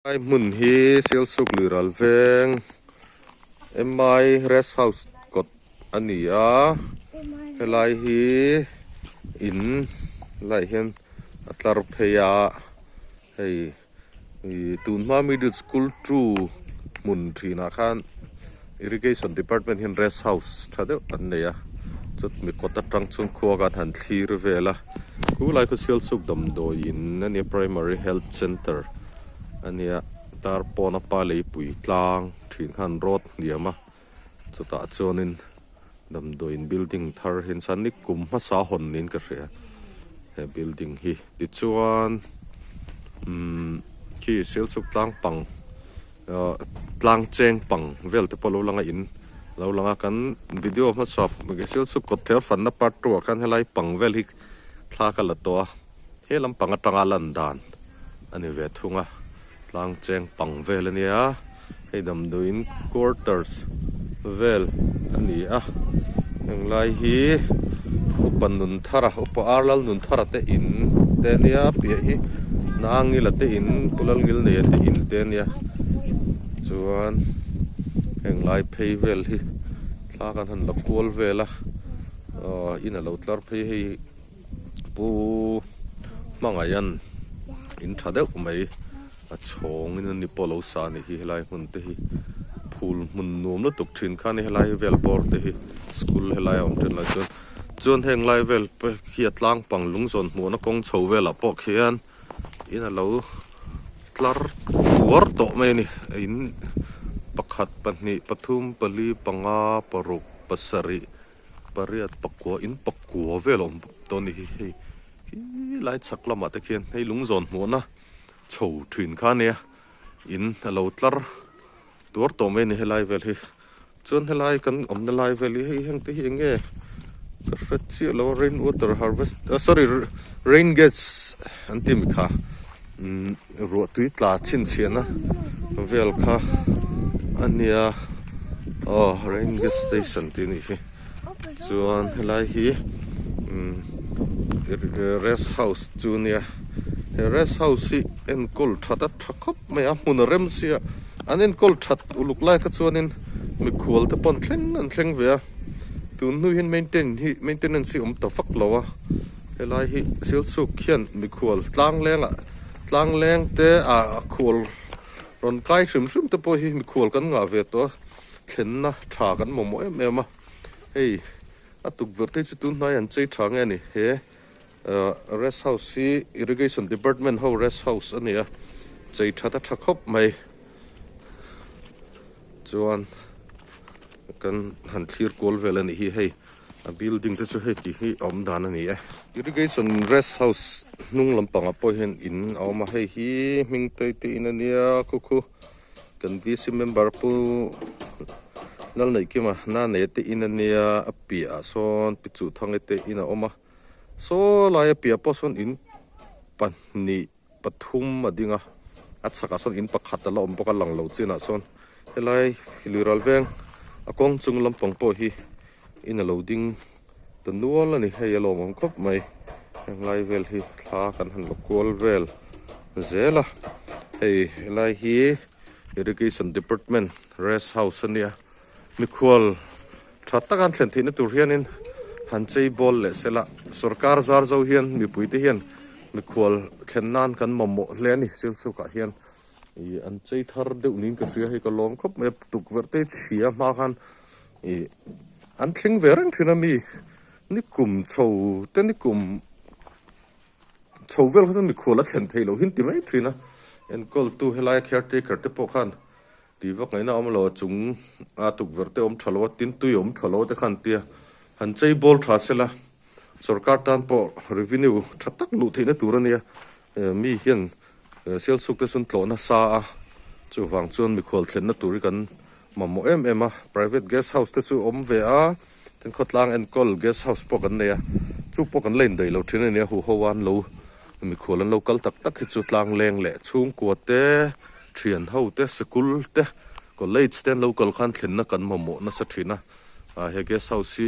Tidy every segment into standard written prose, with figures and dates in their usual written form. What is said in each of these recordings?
Lai hmun hi Sialsuk lui ral veng MI rest house kawt a ni a helai hi in laiah hian a tlar phei a hei ih tun hma middle school two hmun thinah khan irrigation department hian rest house tha deuh an nei a chutmi kawt atang chuan khua khan han thlir vel a khulai khaw Sialsuk damdawi in a nia primary health centre. A nia tar pawna pa leipui tlang thin khan road hniam a chutah chuanin damdawiin building thar hi an ni kum hmasa hawn niin ka hria he building hi tichuan umm khi Sialsuk tlang pang ahh tlang cheng pang vel te pawh a lo lang a in a lo lang a kan video hmasa Sialsuk kawt thler fanna part two ah khan helai pang vel hi thla ka la tawh a. He lampang atanga lan dan a ni ve thung a, tlang cheng pang vel a nia, hei damdawiin quarters vel a ni a, heng lai hi upa nun thara upa ar lal nun thara te in te a nia piah hi nangila te in pu lalngilneia te in te a nia chuan heng lai phei vel hi thla kan han la kual vel a aw in a lo tlar phei hei. Pu Hmangaihan in tha deuh mai a chhawng in ani pawh lo sa a ni hi helai hmun te hi phul hmun nuam lutuk thin kha a ni helai vel bawr te hi school helai a awm thin lai chuan chuan heng lai vel pawh hi a tlang pang lung zawn hmuhna kawng chho velah pawh khian in a lo tlar kuar tawh mai a ni in pakhat pahnih pathum pali panga paruk pasarih. Pariat pakua in pakua vel a awm bawk tawh a ni hi hei khi lai chhak lamah te khian hei lung zawn hmuhna chho thin kha a nia in a lo tlar tuar tawh mai a ni helai vel hi chuan helai kan awmna lai vel hi hei heng te hi eng nge ka hre chiah lo a rain water harvest sorry rain gets an tih mi kha umm ruah tui tla chhinchhiahna vel kha a nia aw rain gas station tih a nih hi chuan helai hi umm rest house chu a nia he rest house hi enkawl that a tha khawp mai a hmun a rem sia an enkawl that uluk lai kha chuanin mikhual te pawh an thleng an thleng ve a tun hnu hian maintain hi maintenance hi a awm ta vak lo a. Helai hi Silchuk hian mikhual tlang lengah tlang leng te ah khual rawn kai hrim hrim te pawh hi mikhual kan ngah ve tawh a thlenna tha kan mamawh em em a hei a tukverh te hi chu tun hnai an chei tha nge a ni he ah rest house hi irrigation department ho rest house a ni a chei that a tha khawp mai chuan kan han thlir kual vel a nih hi hei a building te chu hei tih hi a awm dan a ni e. Irrigation rest house hnung lampangah pawh hian in a awm a hei hi hming te te in a nia khu khu kan VC member pu Lalneihkima Nane te in a nia a piahah sawn pi Chuhthanga te in a awm a saw laia piah pawh sawn in pahnih. pathum a ding a a chhakah sawn in pakhat a la awm bawk a lang lo chinah sawn helai lui ral veng a kawng chung lampang pawh hi in a lo ding ta nual a ni hei a lawmawm khawp mai heng lai vel hi thla kan han la kual vel zel a hei helai hi irrigation department rest house a nia mikhual tha taka an thlen theihna tur hianin han chei bawl leh sela sorkar zar zo hian mipui te hian mikhual thlen nan kan mamawh hle a ni Silsukah hian ih an chei thar deuh niin ka hria hei ka lawm khawp mai a tukverh te chhia hma khan ih an thleng ve reng thin a mi ni kum chho te ni kum chho vel kha chuan mikhual a thlen theih loh hi an ti mai thin a enkawl tu helai a caretaker te pawh khan. Tih vak ngaihna awm lo a chung a tukverh te awm tha lo a tin tui awm tha lo te khan tia han chei bawl tha sela sorkar tan pawh revenue tha tak luh theihna tur a nia mi hian Sialsuk te chuan tlawh nasa a chuvang chuan mikhual thlenna tur hi kan mamawh em em a private guest house te chu awm ve a tin khawtlang enkawl guest house pawh kan nei a chu pawh kan la indaih lo thin a nia huho a an lo mikhual an lo kal tak tak hi chu tlang leng leh chhungkua te. Thian ho te, sikul te, college te an lo kal khan thlenna kan mamawh nasa thin a, ah he guest house hi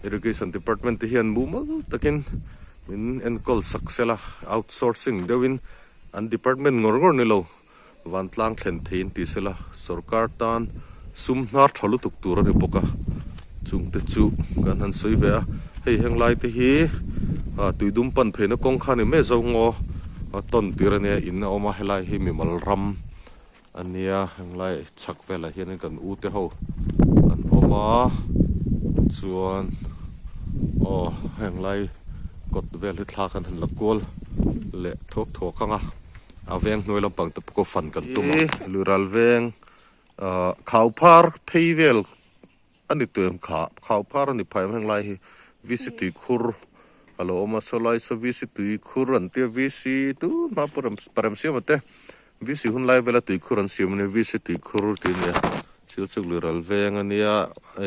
irrigation department te hian mumal takin min enkawl sak sela, outsourcing deuhin an department ngawr ngawr ni lo, Vantlang thlen theiin ti sela sorkar tan sum hnar tha lutuk tur a ni bawk a, chungte chu kan han sawi ve a, hei heng lai te hi ah tuidum pan pheina kawng kha a ni mai zo ngaw a tawn tir a nia in a awm a helai hi mimal ram a nia heng lai chhak velah hianin kan u te ho an awm a chuan aw heng lai kawt vel hi thla kan han la kual leh thuak thuak ang a. A veng hnuai lampang te pawh fan kan tum a. Lural veng ah khau phar phei vel a ni tuem kha khau phar a ni phai heng lai hi VC tui khur a lo awm a saw lai saw VC tui khur an tia VC tu hma pawh rem parem siam ate VC hun lai vela tui khur an siam a nia VC tui khur tih a nia thil chu lural veng a nia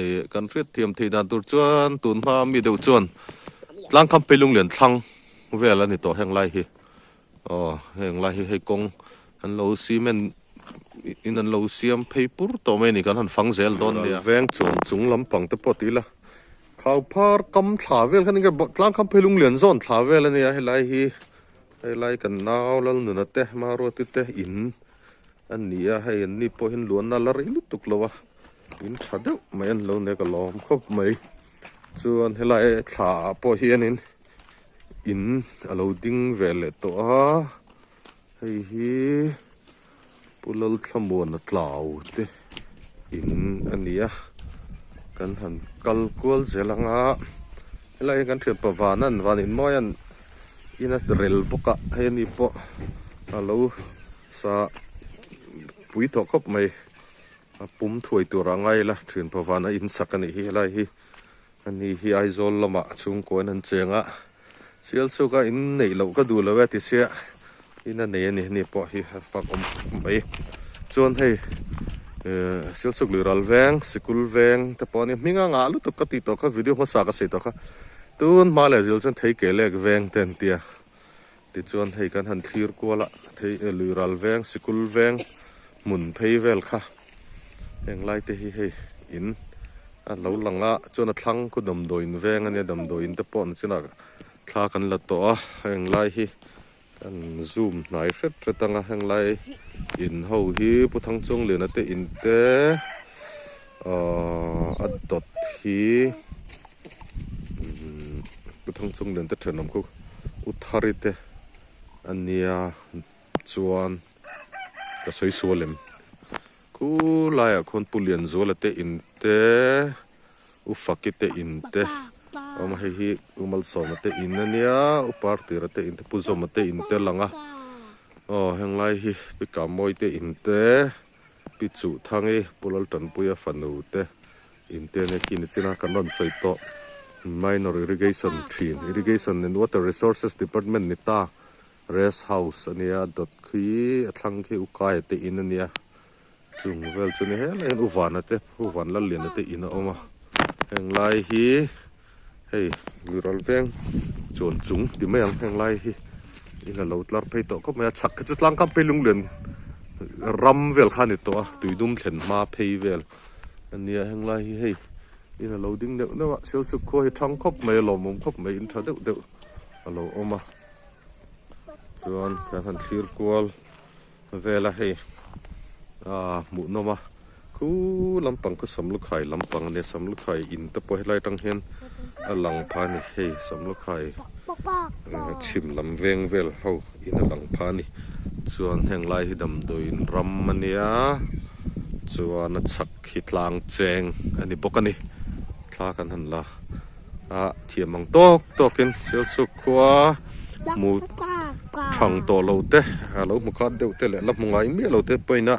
ih kan hriat thiam theih dan tur chuan tun hma mi deuh chuan tlangkham phei lunglian thlang vel a ni tawh heng lai hi. Aw heng lai hi hei kawng an lo cement in an lo siam phei pur tawh mai a ni kan han fang zel dawn nia. Veng chuan chung lampang te pawh ti ila khau phar kam thla vel khan tlang kham phei lunglian zawn thla vel a nia helai hi helai kan nau Lalnuna te Maruati te in a ni a hei an ni pawh hian luanna la rei lutuk lo a in tha deuh mai an lo nek a lawm khawp mai chuan helai thla ah pawh hianin. In a lo ding ve leh tawh a hei hi Pu Lalthlamuana tlau te in a ni a kan han kal kual zel ang a helai hi kan thianpa Vanan van inmawian in a rel bawk a hei ani pawh a lo sa pui tawh khawp mai a pum thuai tur a ngai la thianpa Vana in sak a nih hi helai hi. Ani hi Aizawl lamah chhungkawn an cheng a, Sialchuk a in neih loh ka duh lo e ti sia in a nei a ni, ani pawh hi a fak awm khawp mai. Chuan hei eh Sialchuk lui ral veng, sikul veng te pawh a ni, hming a ngah lutuk ka tih tawh kha video hmasa ka sawi tawh kha, tun hma leh zil chuan thei ke lek veng te an tia, tichuan hei kan han thlir kual a, thei lui ral veng, sikul veng hmun phei vel kha heng lai te hi hei in. A lo lang a, chuan a thlang khu damdawiin veng a nia, damdawiin te pawh nachinah thla kan la tawh a, heng lai hi kan zoom hnai hret hret ang a, heng lai in ho hi Pu Thangchungliana te in te ahh a dawt hi umm Pu Thangchungliana te thenawm khu U Thari te a nia chuan ka sawi sual em. Khu laiah khuan Pu Lianzuala te in te, U Faki te in te a awm a, hei hi U Malsawma te in a nia, U Partira te in te, Pu Zawma te in te a lang a, aw heng lai hi Pi Kamawii te in te, Pi Chuhthangi, Pu Laltanpuia fanu te in te a nia, khi ni chin a kan rawn sawi tawh Minor Irrigation thin, Irrigation and Water Resources Department ni ta. Rest house a nia dawt khi a thlang khi ukaia te in a nia chung vel chu ni helai hian uvana te uvan lalliana te in a awm a heng lai hi hei luiral veng chuan chung ti mai ang heng lai hi in a lo tlar phei tawh khawp mai a chhak khi chu tlang kam phei lunglian ram vel kha a ni tawh a tuidum thlen hma phei vel a nia heng lai hi hei in a lo ding neuh neuh a Sialsuk khua hi thang khawp mai a lawmawm khawp mai in tha deuh deuh a lo awm a. Chuan kan han thlir kual vel a hei ah hmuh nawm a khu lampang khu samlukhai lampang a nia samlukhai in te pawh helai atang hian a lang pha a ni hei samlukhai chhim lam veng vel ho in a lang pha a ni chuan heng lai hi damdawiin ram a nia chuan a chhak hi tlang cheng a ni bawk a ni thla kan han la. Ah thiam ang tawk tawkin Sialchuk khua hmu thang tawh lo te a lo hmu khat deuh te leh la hmu ngai miah lo te pawhin a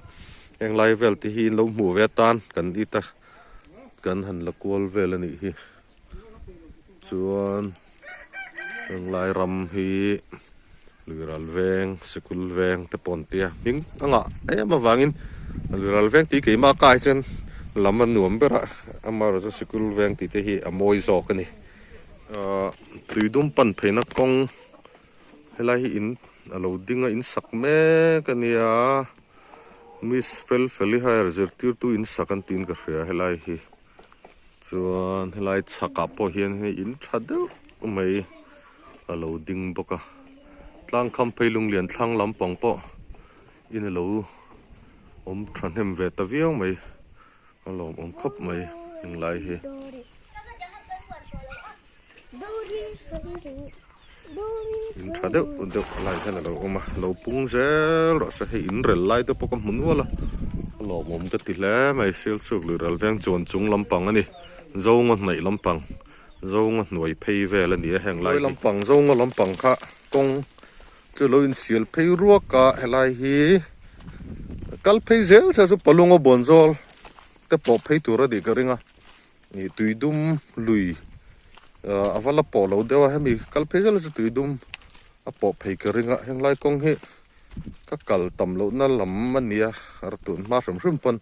heng lai vel te hi in lo hmuh ve atan kan it a kan han la kual vel a nih hi chuan heng lai ram hi Luiral veng sikul veng te pawh an tia hming a ngah em avangin Luiral veng tih keimah ka hi chuan lam a nuam ber a amaherawhchu chu sikul veng tih te hi a mawi zawk a ni ahh tuidum pan pheina kawng helai hi in a lo ding a in sak mek a nia miss fel fel i hire zirtirtu in sak an tiin ka hria helai hi Chuan helai chhakah pawh hian hei in tha deuh mai a lo ding bawk a tlang kham phei lunglian thlang lampang pawh in a lo. Awm thahnem ve ta viau mai a lawmawm khawp mai englai hi. In tha deuh deuh lai hian a lo awm a lo pung zel rawh se hei in rel lai te pawh ka hmu nual a a lawmawm ka ti hle mai Sialsuk lui ral veng chuan chung lampang a ni Zonga hnaih lampang Zonga hnuai phei vel a ni a heng lai hi. Lampang Zonga lampang kha kawng chu lo insial phei ruak a helai hi kal phei zel se chu Palunga Buanzawl te pawh phei tur a nih ka ring a ih tui dum lui ah a va la pawh lo deuh a hemi kal phei zel chu tui dum a pawh phei ka ring a henglai kawng hi ka kal tam loh na lam a ni a ar tun hma hrim hrim pawn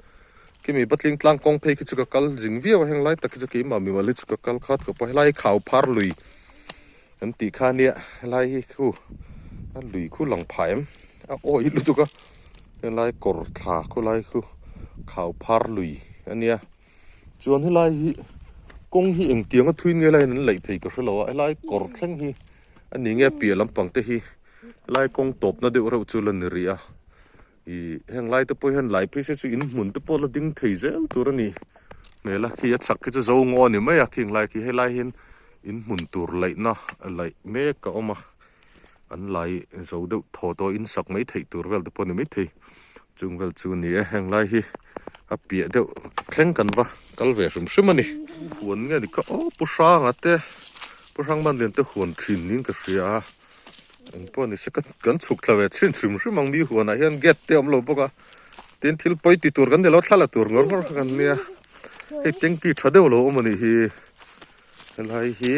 khimi patling tlang kawng phei khi chu ka kal zing viau a henglai tak hi chu keimah mimal hi chu ka kal khat khawp a helai hi khau phar lui. Kan tih kha nia helai hi khu a lui khu lang phah em a awih lutuk a helai kawr thla khawlai khu khau phar lui a nia chuan helai hi kawng hi engtiang a thui nge lai hian an laih phei ka hrelo a helai kawr thleng hi a ni nge piah lampang te hi helai kawng tawpna deuh reuh chu la ni rih a Ih heng lai te pawh hian lai phei se chu in hmun te pawh la ding thei zel tur a ni hmel a khi a chhak khi chu zo ngaw a ni mai a khing lai khi helai hian in hmun tur laihna laih mek a awm a an lai zo deuh thaw tawh in sak mai theih tur vel te pawh a ni maithei chung vel chu a ni e heng lai hi a piah deuh thleng kan va kal ve hrim hrim a ni. Huan nge ni kha aw Pu Hranga te Pu Hrangmanlian te huan thin niin ka hria a. Eng pawh ni se kan chhuk thla ve thin hrim hrim ang mi huanah hian gate te a awm lo bawk a tin thil pawi ti tur kan ni lo thla la tur ngawr ngawr kha kan nia hei tanky tha deuh lo awm a nih hi helai hi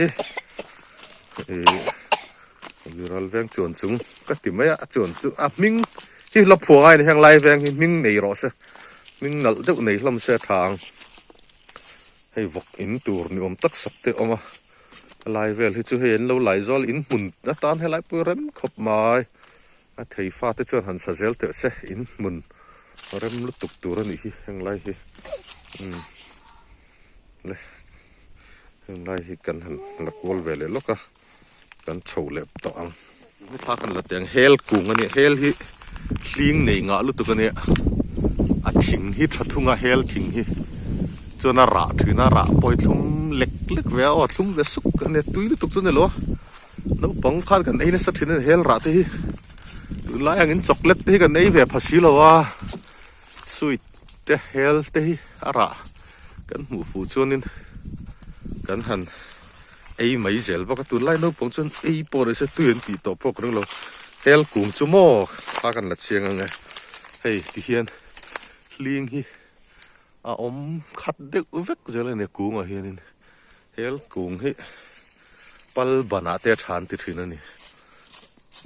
ih ral veng chuan chung ka ti mai a a chuan chu a hming hi la phuah ngai a ni heng lai veng hi hming nei rawh se hming nalh deuh nei hlawm se a tha ang hei vawk in tur ni awm tak sak te a awm a. A lai vel hi chu hei an lo lai zawl in hmun atan helai pawh rem khawp mai a thei fa te chuan han sa zel teh se in hmun rem lutuk tur a nih hi heng lai hi umm le heng lai hi kan han la kual ve leh lawk a kan chho leh tawh ang ni thla kan la teng hel kung a nia hel hi hling nei ngah lutuk a nia a thing hi tha thung a hel thing hi chuan a rah thin a rah pawh hi thlum lek lek ve a aw thlum ve suk a nia tui lutuk chu a ni lo a naupang khan kan ei nasa thin a ni hel rah te hi tunlai angin chocolate te hi kan ei ve pha si lo a sweet te hel te hi a rah kan hmuh fuh chuanin kan han. Ei mai zel bawk a tunlai naupang chuan ei pawh ni se tui an tih tawh pawh ka ring lo hel kung chu maw thla kan la chiang ang e hei ti hian hling hi a awm khat deuh vek zel a ni a kungah hianin hel kung hi pal banah te a tha an ti thin a ni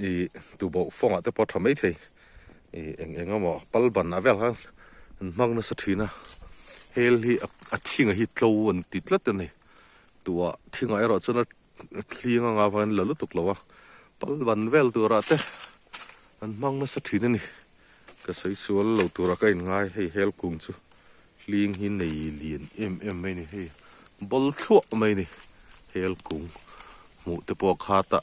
ih tuboh fawngah te pawh a tha maithei. Ih eng eng emaw pal ban ah vel khan an hmang nasa thin a hel hi a thing a hi tlo an ti tlat a ni tuah thingah erawh chuan a thling anga avangin la lutuk lo a pal ban vel turah te an hmang nasa thin a ni ka sawi sual lo turah ka inngai hei hel kung chu hling hi nei lian em em mai a ni hei bawl thluah mai a ni hel kung hmuh te pawh khat a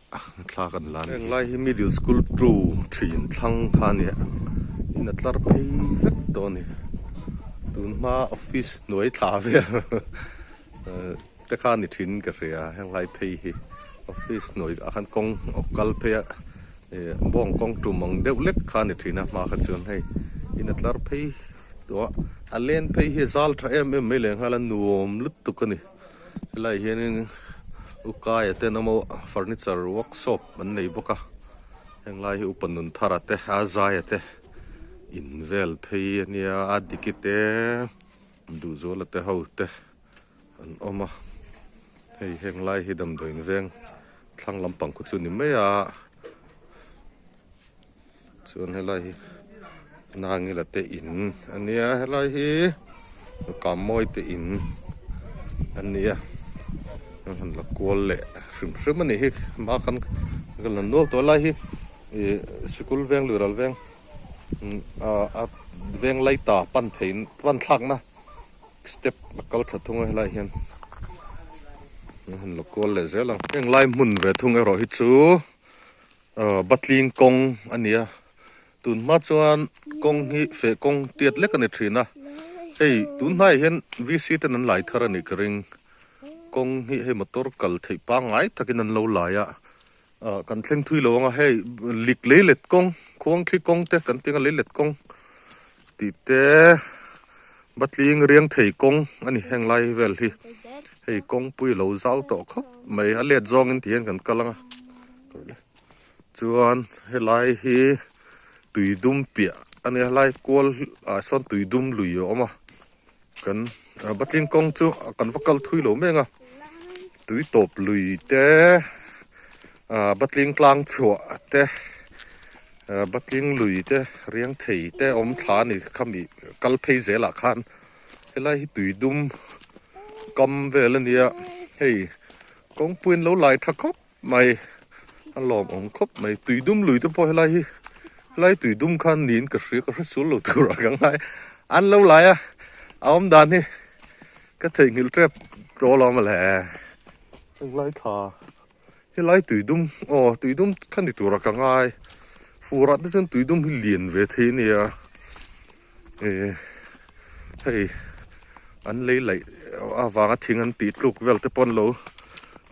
thla kan la a ni. Heng lai hi middle school two thin thlang kha a nia in a tlar phei vek tawh a ni tun hma office hnuai thla vel te kha a ni thin ka hria heng lai phei hi office hnuai ah khan kawng a kal phei a ih bawng kawng tum ang deuh lek kha a ni thin a hma kha chuan hei in a tlar phei tawh a a len phei hi a zal tha em em mai leh nghal a nuam lutuk a ni. Helaiah hianin Ukaia ten emaw furniture workshop an nei bawk a henglai hi upa nun thara te a zaia te in vel phei a nia a diki te duhzuala te ho te an awm a hei henglai hi damdawiin veng thlang lampang khu chu ni mai a chuan helai hi nangila te in a nia helai hi kammawi te in a nia an han la kual leh hrim hrim a nih hi hma khan ka la nual tawh lai hi ih sikul veng lui ral veng ah a veng lai ta pan phei pan thlakna step a kal thla thung a helai hian an han la kual leh zel ang heng lai hmun ve thung erawh hi chu. Ahh Batling kawng a ni a, tun hma chuan kawng hi feh kawng tiat lek a ni thin a hei tun hnaiah hian VC ten an lai thar a nih ka ring kawng hi hei motor kal theih pangngai takin an lo lai a ah kan thleng thui lo ang a hei lik lei let kawng khuang thli kawng te kan tih ang a lei let kawng tih te Batling riang thei kawng a ni heng lai vel hi hei kawngpui lo zau tawh khawp mai a let zawngin ti hian kan kal ang a chuan helai hi tui dum piah a nia helai kual ah sawn tui dum lui a awm a kan Batling kawng chu kan va kal thui lo mek a tui tawp lui te ah Batling tlang chhuah te ah Batling lui te riang thei te awm thla a ni khami kal phei zelah khan helai hi tui dum kam vel a nia hei kawngpuiin lo lai tha khawp mai a lawmawm khawp mai tui dum lui te pawh helai hi helai tui dum khan niin ka hria ka hre sul lo tur a ka ngai an lo lai a a awm dan hi ka theihnghilh tep tawh alawm le helai thla helai tui dum aw tui dum kha ni tur a ka ngai fur ah te chuan tui dum hi lian ve thei a nia eh hei an lei laih avanga thing an tih tluk vel te pawh an lo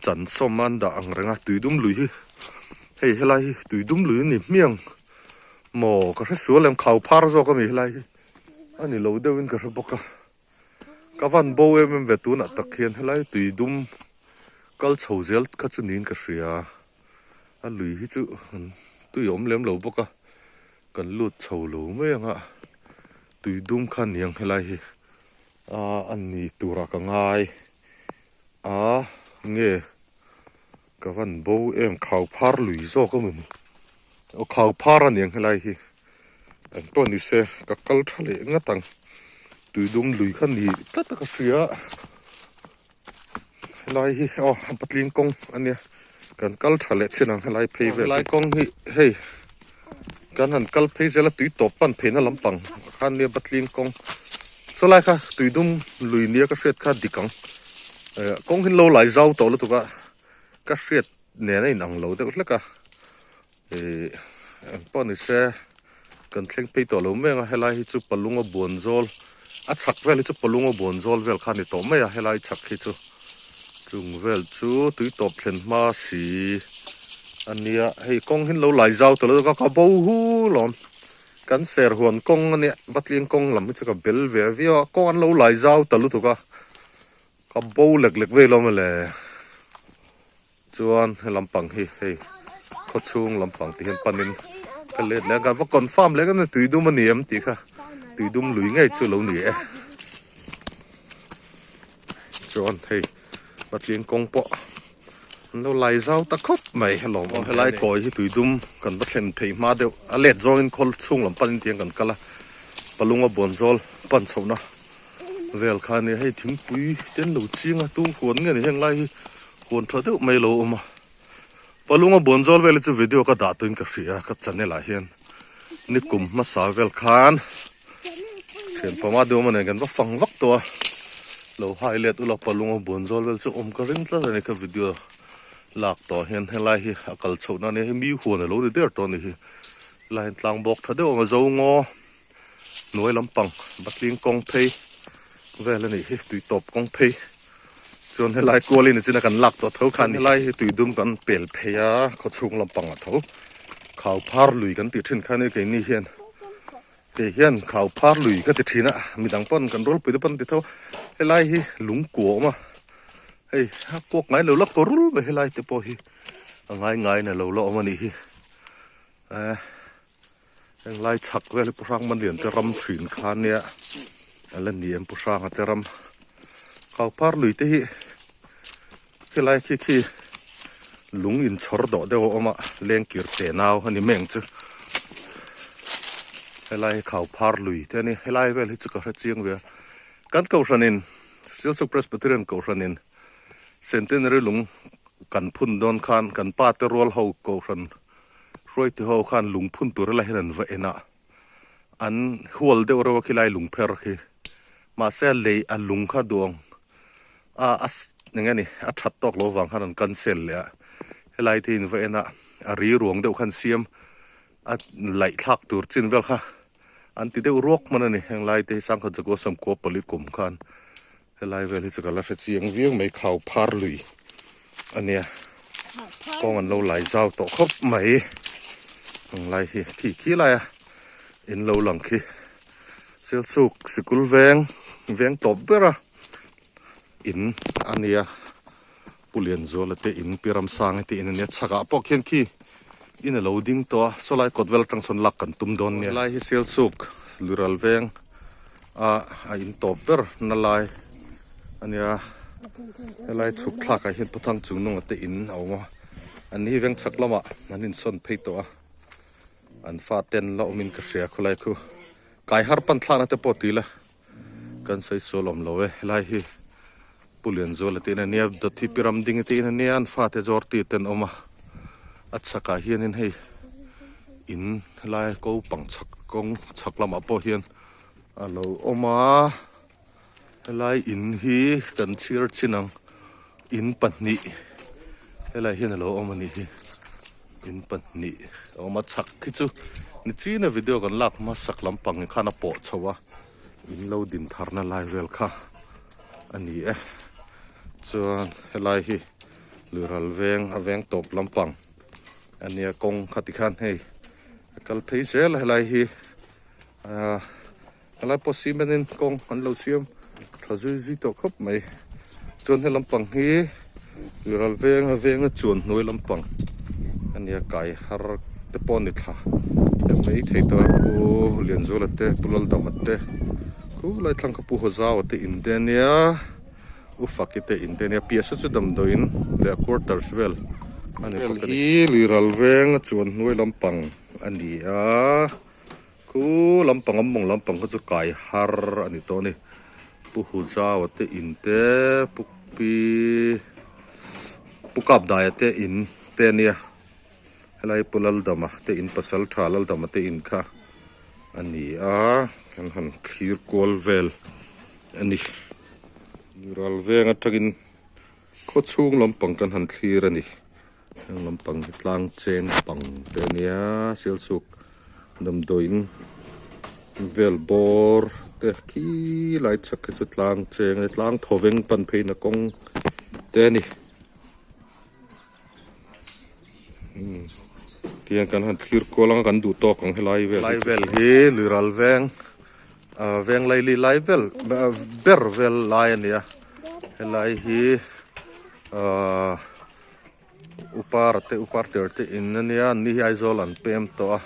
chan sawm a an dah ang reng a tui dum lui hi hei helai hi tui dum lui a ni hmiang maw ka hre sual em khau phar zawk a mi helai hi a ni lo deuhin ka hre bawk a ka van bo em em ve tunah tak hian helai tui dum kal chho zel kha chu niin ka hria a lui hi chu tui a awm lem lo bawk a. Kan lut chho lo mai ang a, tui dum kha niang helai hi a a ni turah ka ngai a nge ka van bo em khau phar lui zawk a mawni aw khau phar a niang helai hi eng pawh ni se ka kal tha leh ngat ang tui dum lui kha ni tlat a ka hria. Helai hi aw a patling kawng a nia kan kal tha leh chin ang helai phei vel helai kawng hi hei kan han kal phei zel a tui tawp pan pheina lampang khan nia patling kawng saw lai kha tui dum lui nia ka hriat kha dik ang eh kawng hi lo lai zau tawh lutuk a ka hriat nen a inang lo deuh hlek a Ih eng pawh ni se kan thleng phei tawh lo mai ang a helai hi chu palunga buan zawl a chhak vel hi chu palunga buan zawl vel kha a ni tawh mai a helai chhak hi chu chung vel chu tui tawp thlen hma si a nia hei kawng hi an lo lai zau tawh lo ka ka bo hu lawm kan ser huan kawng a nia patling kawng lam hi chu ka bel ve viau a kawng an lo lai zau ta lutuk a ka bo lek lek vei lo mawle. Chuan he lampang hi hei khaw chhung lampang tih hian panin ka let leh a ka va confirm leh ka tui dum a ni em tih kha tui dum lui ngei chu lo ni e chuan hei patling kawng pawh an lo lai zau ta khawp mai helawm aw helai kawi hi tui dum kan va thlen phei hma deuh a let zawngin khaw chhung lam panin tiang kan kal a palunga buanzawl pan chhohna. Vel kha nia hei thingpui te an lo ching a tu huan nge ni heng lai hi huan tha deuh mai lo awm a palunga buan zawl vel hi chu video ka dah tuin ka hria ka channel ah hian nikum hmasa vel khan thian pama deuh awm a nen kan va fang vak tawh a lo hai let ula palunga buan zawl vel chu awm ka ring tlat a ni ka video lak tawh hian helai hi a kal chhoh na ania hei mi huan alo ni der tawh a ni hi helai hian tlang bawk tha deuh a awm a zo ngaw. Hnuai lampang patling kawng phei vel a nih hi tui tawp kawng phei chuan helai kualin a china kan lak tawh tho khan helai hi tui dum kan pel phei a khaw chhung lampang a tho khau phar lui kan tih thin kha ni keini hian kei hian khau phar lui ka ti thin a midang pawn kan rawlpui te pawn an ti tho helai hi lung kua a awm a hei a kuak ngai lo la kawrul mai helai te pawh hi a ngai ngai na lo la awm a nih hi eh. Heng lai chhak vel hi Pu Hrangmanlian te ram hrin kha nia a la ni em Pu Hranga te ram Kau phar lui te hi khilai khi khi lung inchhawr dawh deuh a awm a lengkir te nau a ni meng chu helai hi khau phar lui te a ni helai vel hi chu ka hre chiang ve a kan kohhranin Silchar Presbyterian kohhranin Centenary lung kan phun dawn khan kan pa te rual ho kohhran Hruaitu ho khan lungphun tur la hian an va en a, an hual deuh reuh a khilai lungpher khi. Mahse a lei a lung kha duang a a eng nge ni a that tawk lo vang khan an cancel leh a, helai te in va en a, a ri ruang deuh khan siam a laih thlak tur chin vel kha. an ti deuh ruak hman a ni. Heng lai te hi sangkhat zakua sawmkua pali kum khan helai vel hi chu ka la hre chiang viau mai khau phar lui a nia. Kawng an lo lai zau tawh khawp mai. Heng lai hi khi khi lai a in lo lang khi Sialsuk sikul veng veng tawp ber a in a nia. Pu Lianzuala te in Pi Ramsanga te in a nia chhakah pawh khian khi in a lo ding tawh a sawlai kawt vel atang sawn lak kan tum dawn nia. Helai hi Sialsuk Lural veng a a in tawp ber na lai a nia helai chhuk thlak ah hian Puthang Chungnunga te in a awm a an ni hi veng chhak lamah an insawn phei tawh a an fa ten la awmin ka hria khawlai khu kai har pan thlakna te pawh ti la. Kan sawi sual awm lo e, helai hi Pu Lianzuala te in a nia, Dawt hi Pi Ramdingi te in a nia, an fate zawr ti te an awm a, a chhakah hianin hei in helai ko pang chhak kawng chhak lamah pawh hian a lo awm a, helai in hi kan chhir chin ang in pahnih helai hian a lo awm a nih hi in pahnih a awm a chhak khi chu nichina video kan lak hmasak lampang hi khan a pawh chho a in lo din tharna lai vel kha a ni e chuan helai hi lural veng a veng tawp lampang a nia kawng kha tikhan hei a kal phei zel a helai hi ahh. Helai pawh cement in kawng an lo siam tha zui zui tawh khawp mai. Chuan he lampang hi ral veng a veng a chuan hnuai lampang a nia kai har te pawh a ni thla leh mai thei tawh a Pu Lianzuala te Pu Laldama te khulai thlang kha Pu Hawzaua te in te a nia U Faki te in te a nia piah saw chu damdawiin leh quarters vel a ni bawk a ni. Hel hi lui ral veng a chuan hnuai lampang a ni a. Khu lampang a mawng lampang kha chu kai har a ni tawh a ni. Pu Huzaua te in te Pu Pi Pu Kapdaia te in te a nia. Helai Pu Laldama te in pasal tha Laldama te in kha a ni a kan han thlir kual vel a ni. Ral veng atangin khaw chhung lampang kan han thlir a ni. Heng lampang hi tlang cheng pang te a nia Sialsuk damdawiin vel bawr te khi lai chhak khi chu tlang cheng a ni tlang thawveng pan phei na kawng te a ni tihian kan han thlir kual anga kan duh tawk ang helai vel hi vel hi lui ral veng ah veng laili lai vel ber vel lai a ni a helai hi ahh. Upar te upar tir te in a nia an ni hi Aizawl an pem tawh a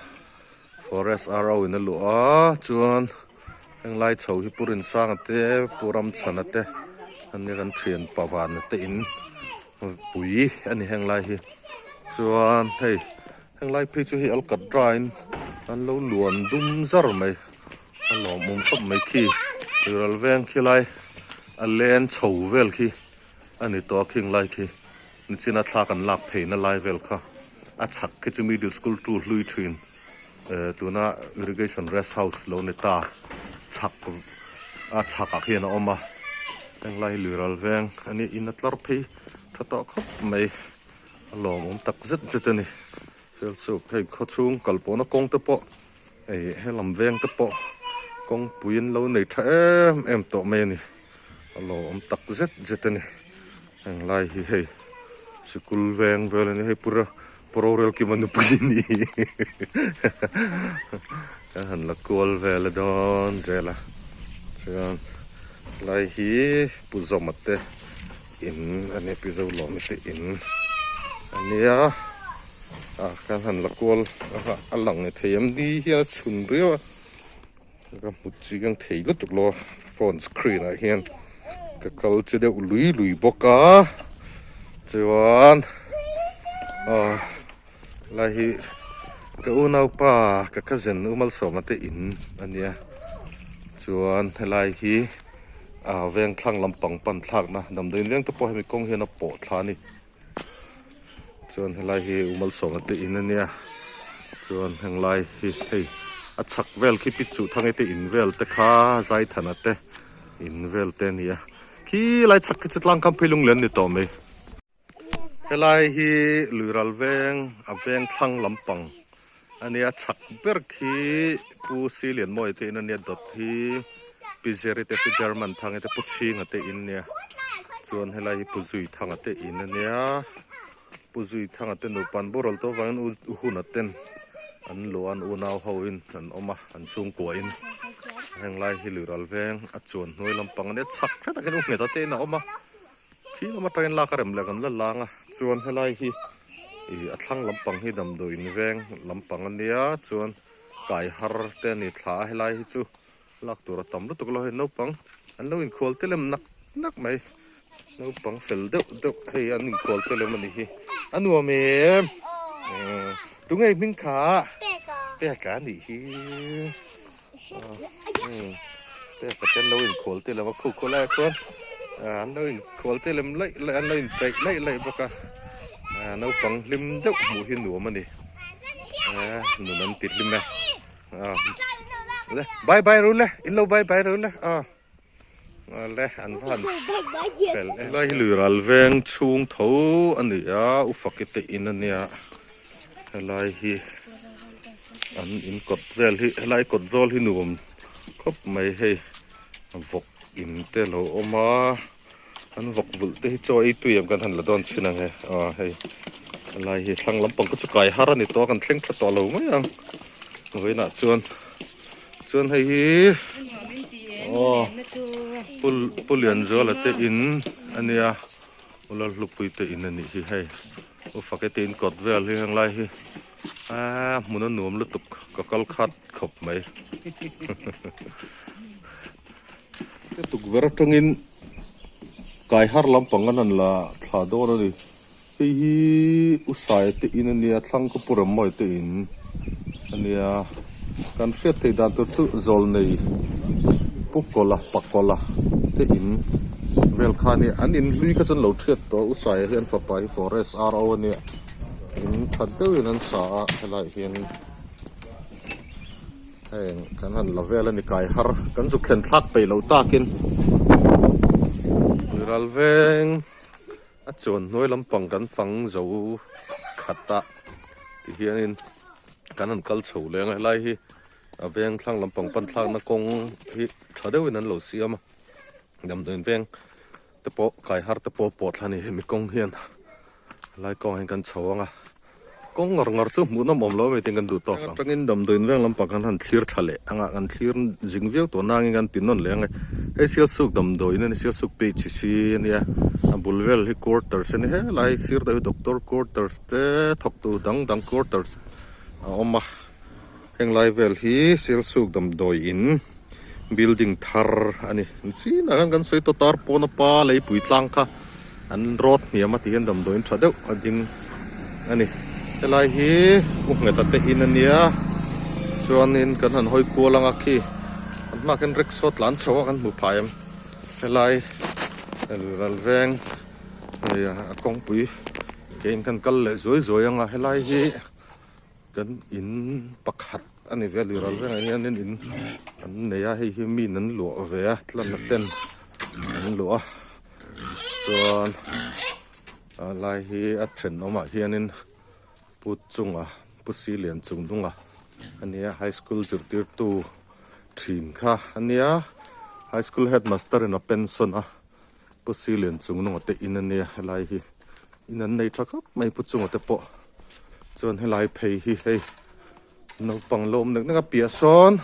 forest ro in a luh a chuan heng lai chho hi Pu Rinsanga te Pu Ramchhana te an nia kan thian Pavana te in pui a ni heng lai hi chuan hei heng lai phei chu hei alkatra in an lo luan dum zar mai a lawmawm khawp mai khi ral veng khi lai a len chho vel khi. A ni tawh a khing lai khi nichina thla kan lak pheina lai vel kha a chhak khi chu middle school tu hlui thin eh tuna irrigation rest house lo ni ta chhak a chhakah khian a awm a heng lai hi lui ral veng a nia in a tlar phei tha tawh khawp mai a lawmawm tak zet zet a ni Sialsuk hei khawchhung kal pawhna kawng te pawh Hei helam veng te pawh kawngpui an lo nei tha em em tawh mai a ni a lo awm tak zet zet a ni heng lai hi hei sikul veng vel a ni hei pura pu rorel kima nupui a ni a han la kual vel a dawn zel a chuan helai hi pu zawma te in a ni pi zolawmi te in a nia. Ah kan han la kual a lang ni thei em ni hian a chhun riau a ka hmu chiang thei lutuk lo a phone screen ah hian ka kal che deuh lui lui bawk a chuan ah lai hi ka unaupa ka cousin u Malsawma te in a nia chuan helai hi ah vengthlang lampang pan thlakna damdawiin veng te pawh hemi kawng hian a pawh thla a ni. Chuan helai hi U Malsawma te in a nia chuan heng lai hi hei a chhak vel khi pi chuh thang te in vel te kha Zaithana te in vel te a ni a khi lai chhak khi chu tlang kam phei lung lian ni tawh mai. Helai hi lui ral veng a veng thlang lampang. ania chhak ber khi Pu Silianmawia te in ania dawt hi Pi Zeri te Pi German Thanga te Pu Chhinga te in ania chuan helai hi Pu Zuithanga te in ania Pu Zuithanga te nupa an boral tawh avangin U Huna ten an luah an unau ho in an awm a an chhungkua in heng lai hi lui ral veng a chuan hnuai lampang ania chhak hret ah khian U Ngheta te in a awm a. Khi lama train lak a rem leh kan la lang a chuan helai hi ih a thlang lampang hi damdawi in veng lampang a nia chuan kai har te a ni thla a helai hi chu lak tur a tam lutuk lo hei naupang an lo inkhual te lem nak nak mai naupang fel deuh deuh hei an inkhual te lem a nih hi a nuam em tunge i hming kha peka a nih hi. Peka te an lo inkhual te lem a khu khaw laiah chuan an lo inkhual te lem laih laih an lo incheih laih laih bawk a naupang hlim deuh hmuh hi nuam a ni nun an ti hlim e bye bye ru le in lo bye bye ru le le an va han fel e helai hi lui ral veng chhung tho a ni a ufaki te in a nia helai hi an in kawt vel hi helai kawt zawl hi nuam khawp mai hei vawk in te alo awm a an vawk vulh te hi chaw ei tui em kan han la dawn chhin ang e aw hei helai hi thlang lampang kha chu kai har a ni tawh a kan thleng thla tawh lo mai ang vawiinah chuan. Chuan hei hi aw pu pu Lianzuala te in a nia u Lalhlupui te in a nih hi hei u Fake te in kawt vel hi heng lai hi aaa hmun a nuam lutuk ka kal khat khawp mai tukverh atangin kai har lampang an han la thla dawn a ni. Hei hi U Saia te in a nia, thlang khaw Pu Rammawi te in a nia. Kan hriat theih dan tur chu Zawlnei Pu Kawla, Pa Kawla te in vel kha a nia. An in hlui kha chuan lo thiat tawh a, U Saia hi an fapa hi Forest RO a nia. In that deuhin an sa a, helaiah hian heng kan han la vel a ni kai har kan zuk thlen thlak peih loh takin Ral veng. A chuan hnuai lampang kan fang zo khat a ti hianin kan han kal chho leng a helai hi a veng thlang lampang pan thlakna kawng hi tha deuhin an lo siam a damdawiin veng te pawh kai har te pawh pawh thla a ni hemi kawng hian helai kawngah hian kan chho ang a. Kawng ngar ngar chu hmuh nawm awm lo mai tin kan duh tawk ang. Atangin damdawiin veng lampang kan han thlir thla leh anga kan thlir zing viau tawh nangin kan ti nawn leh ang e. Hei Sialsuk damdawiin a ni Sialsuk page si a nia a bul vel hi quarters a ni helai sir deuh hi doctor quarters te thawktu dang dang quarters a awm a heng lai vel hi Sialsuk damdawiin building thar a ni chinah khan kan sawi tawh tar pawna pa leipui tlang kha an road hniam a ti hian damdawiin tha deuh a ding a ni helai hi u ngheta te in a nia chuanin kan han hawi kual anga khi an hmaah khian rickshaw tlan chho a kan hmu phah em helai ral veng hei a kawngpui ke in kan kal leh zuai zuai anga helai hi. Kan in pakhat a ni ve a lui ral rengah hianin in an nei a hei hi min an luah ve a tlanna ten an luah a chuan a lai hi a thenawmah hianin pu chunga pu silian chung hnunga a nia high school zirtirtu thin kha a nia high school headmaster in a pension a pu silian chung hnunga te in a nia helai hi. In an nei tha khawp mai pu chunga te pawh chuan helai phei hi hei naupang lo awm nek nek a piah sawn